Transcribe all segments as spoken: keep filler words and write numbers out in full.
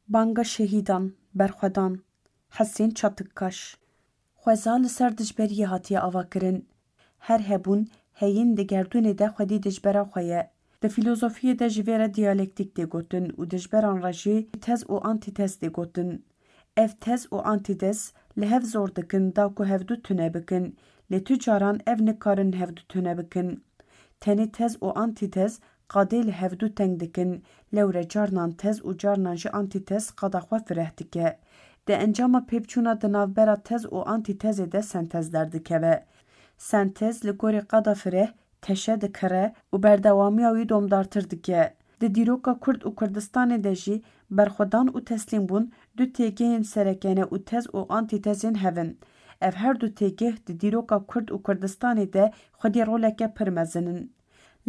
Banga şehîdan, berxwedan, Hesên Çatikkaş. Xweza li ser dijberiyê hatiye avakirin. Her hebûn, heyîn di gerdûnê de xwedî dijbera xwe ye. Di fîlozofiyê de ji vê re diyalektîk tê gotin û dijberan re jî tez û antîtez tê gotin. Ev tez û antîtez li hev zor dikin da ku hevdu tune bikin, lê tu caran ev nikarin hevdu tune bikin. Tenê tez û antîtez qadê li hevdu teng dikin, lewre carnan tez û carnan jî antîtez qada xwe fireh dike. Di encama pêvçûna di navbera tez û antîtezê de sentez derdikeve. Sentez li gorî qada fireh teşe dikire û berdewamiya wî domdartir dike. Di dîroka Kurd û Kurdistanê de jî berxwedan û teslîmbûn du têgehên sereke ne û tez û antîtezên hev in. Ev her du têgeh di dîroka Kurd û Kurdistanê de xwedî roleke pir mezin in.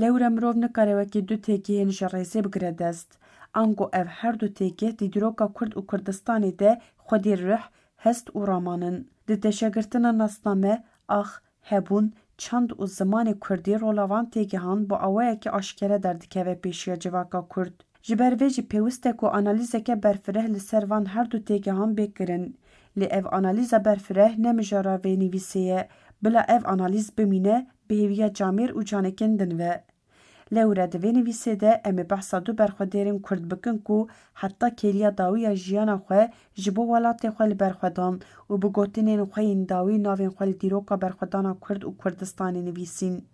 Lewre mirov nikare wekî du têgehên ji rêzê bigire dest. Ango ev her du têgeh di dîroka Kurd û Kurdistanê de xwedî ruh, hest û raman in. Di teşegirtina nasname, ax, hebûn, çand û zimanê kurdî rola van têgehan bi awayekî aşkere derdikeve pêşiya civaka kurd. Ji ber vê jî pêwist e ku analîzeke berfireh li ser van her du têgehan bê kirin. Lê ev analîza berfireh ne mijara vê nivîsê ye. Bila ev analîz bimîne, bi hêviya camêr û canekên din ve. Lewre di vê nivîsê de em ê behsa du berxwedêrên kurd bikin ku heta kêliya dawî ya jiyana xwe ji bo welatê xwe li ber xwe dan û bi gotinên xwe yên dawî navên xwe li dîroka berxwedana Kurd û Kurdistanê nivîsîn.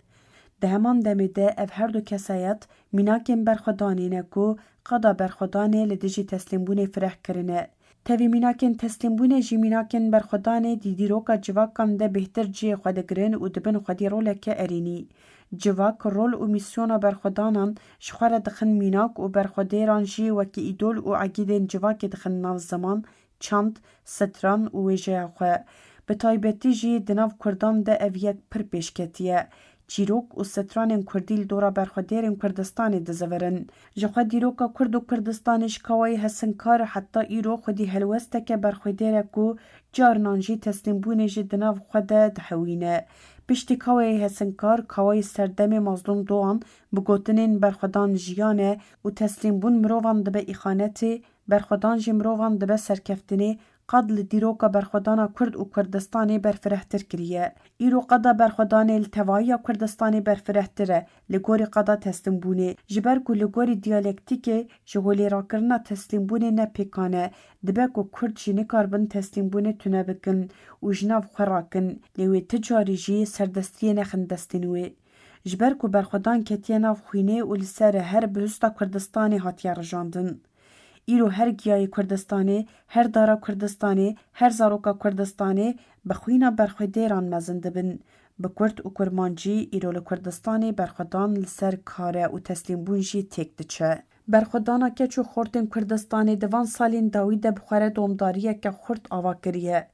Di heman demê de ev her du kesayet mînakên berxwedanê ne ku qada berxwedanê li dijî teslîmbûnê fireh kirine. Tevî mînakên teslîmbûnê jî mînakên berxwedanê di dîroka civakan de bêhtir cihê xwe digirin û dibin xwedî roleke erênî. Civak rol û mîsyona berxwedanan ji xwe re dixin mînak û berxwedêran jî wekî îdol û egîdên civakê dixin nav ziman, çand, stran û wêjeya xwe. Bi taybetî jî di nav kurdan de ev yek pir pêş ketiye. Çîrok û stranên kurdî li dora berxwedêrên Kurdistanê dizivirin. Ji xwe dîroka Kurd û Kurdistanê ji Kawayê Hesinkar heta îro xwedî helwesteke berxwedêr e ku carinan jî teslîmbûnê jî di nav xwe de dihewîne. Piştî Kawayê Hesinkar, Kawayê Serdemê Mazlûm Doğan bi gotinên berxwedan jiyan e û teslîmbûn mirovan dibe îxanetê, berxwedan jî mirovan dibe serkeftinê, qad li dîroka berxwedana Kurd û Kurdistanê berfirehtir kiriye. Îro qada berxwedanê li tevahiya Kurdistanê berfirehtir e, li gorî qada teslîmbûnê. Ji ber ku li gorî diyalektîkê ji holê rakirina teslîmbûnê ne pêkan e, dibe ku Kurd jî nikaribin teslîmbûnê tune bikin û ji nav xwe rakin, lê wê ti carî jî serdestiyê nexin destên wê. Ji ber ku berxwedan ketiye nav xwînê û li ser her bihuşta Kurdistanê hatiye rijandin. Îro her giyayê Kurdistanê, her dara Kurdistanê, her zaroka Kurdistanê bi xwîna berxwedêran mezin dibin. Bi kurd û kurmancî îro li Kurdistanê berxwedan li ser kar e û teslîmbûn jî têk diçe. Berxwedana keç û xortên Kurdistanê di van salên dawî de bi xwe re domdariyeke xurt ava kiriye.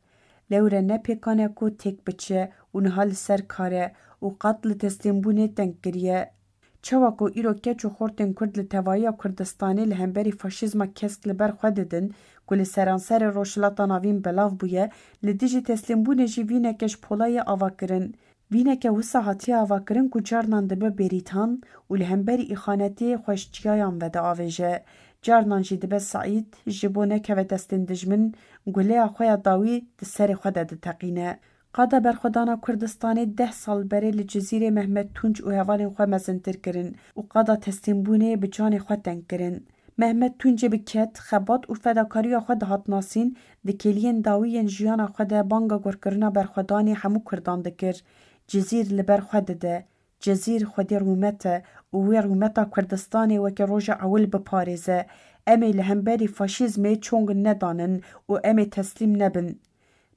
Lewre ne pêkan e ku têk biçe û niha li ser kar e û qad li teslîmbûnê teng kiriye. Çawa ku îro keç û xortên Kurd li tevahiya Kurdistanê li hemberî faşîzma kesk li ber xwe didin, ku li seranserê Rojhilata Navîn belav bûye, li dijî teslîmbûnê jî vîneke ji pola ye ava kirin. Vîneke wisa hatiye avakirin ku carnan dibe bêrîtan û li hemberî îxanetiyê xwe ji çiyayan ve diavêje. Carnan jî dibe seîd, ji bo nekeve destên dijmin, guleya xwe ya dawî di serê xwe de diteqîne. Qada berxwedana Kurdistanê deh sal berê li Cizîrê Mehmet Tunç û hevalên xwe mezintir kirin û qada teslîmbûnê bi canê xwe teng kirin. Mehmet Tuncê bi ked, xebat û fedakariya xwe dihat nasîn, di kêliyên dawî yên jiyana xwe de banga gurkirina berxwedanê hemû Kurdan dikir. Cizîr li ber xwe dide. Cizîr xwedî rûmet e û wê rûmeta Kurdistanê weke roja ewil biparêze. Em ê li hemberî faşîzmê çong nedanin û em ê teslîm nebin.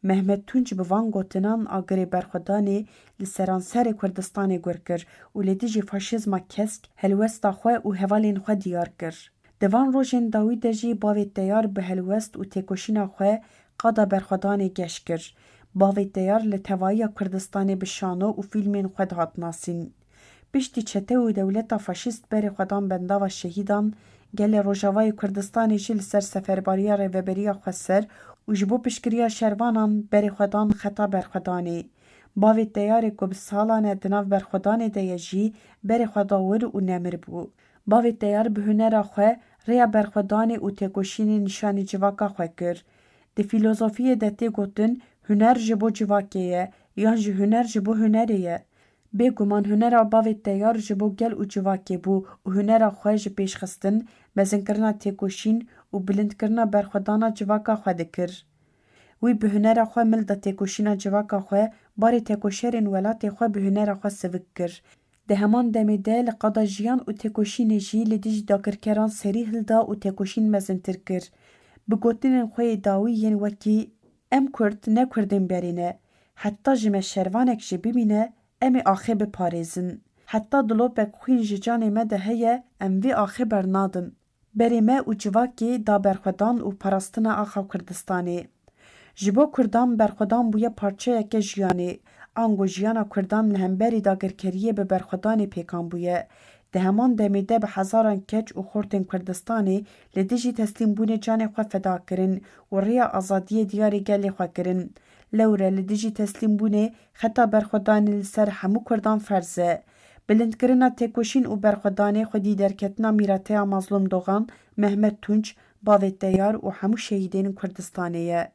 Mehmet Tunç bi van gotinan agirê berxwedanê li seranserê Kurdistanê gur kir û li dijî faşîzma kesk helwesta xwe û hevalên xwe diyar kir. Di van rojên dawî de jî bavê Teyar bi helwest û têkoşîna xwe qada berxwedanê geş kir. Bavê Teyar li tevahiya Kurdistanê bi şano û fîlmên xwe dihat nasîn. Piştî çete û dewleta faşîst berê xwe dan bendava şehîdan, gelê Rojavayê Kurdistanê jî li ser seferbariya Rêveberiya Xweser û ji bo piştgiriya şervanan berê xwe dan xeta berxwedanê. Bavê Teyarê ku bi salan e di nav berxwedanê de ye jî berê xwe da wir û nemir bû. Bavê Teyar bi hunera xwe Rêya berxwedanê û têkoşînê nîşanî civaka xwe kir. Di fîlozofiyê de tê gotin, huner ji bo civakê ye, yan jî huner ji bo hunerê ye. Bêguman hunera bavê Teyar ji bo gel û civakê bû û hunera xwe ji pêş xistin, mezinkirina têkoşîn û bilindkirina berxwedana civaka xwe dikir. Wî bi hunera xwe mil da têkoşîna civaka xwe, barê tekoşerên welatê xwe bi hunera xwe sivik kir. Di heman demê de li qada jiyan û têkoşînê jî li dijî dagirkeran serî hilda û têkoşîn mezintir kir. Bi gotinên xwe yê dawî yên wekî, "Em Kurd ne Kurdên berê ne. Heta ji me şervanek jî bimîne, em ê axê biparêzin. Heta dilopek xwîn ji canê me de heye, em vê axê bernadin." Berê me û civakê da berxwedan û parastina axa Kurdistanê. Ji bo Kurdan berxwedan bûye parçeyeke jiyanê. Ango jiyana Kurdan li hemberî dagirkeriyê bi berxwedanê pêkan bûye. Di heman demê de bi hezaran keç û xortên Kurdistanê li dijî teslîmbûnê canê xwe feda kirin û rêya azadiyê diyarê gelê xwe kirin. Lewre li dijî teslîmbûnê xeta berxwedanê li ser hemû Kurdan ferz e. Bilindkirina têkoşîn û berxwedanê xwedî derketina mîrateya Mazlûm Dogan, Mehmet Tunç, bavê Teyar û hemû şehîdên Kurdistanê ye.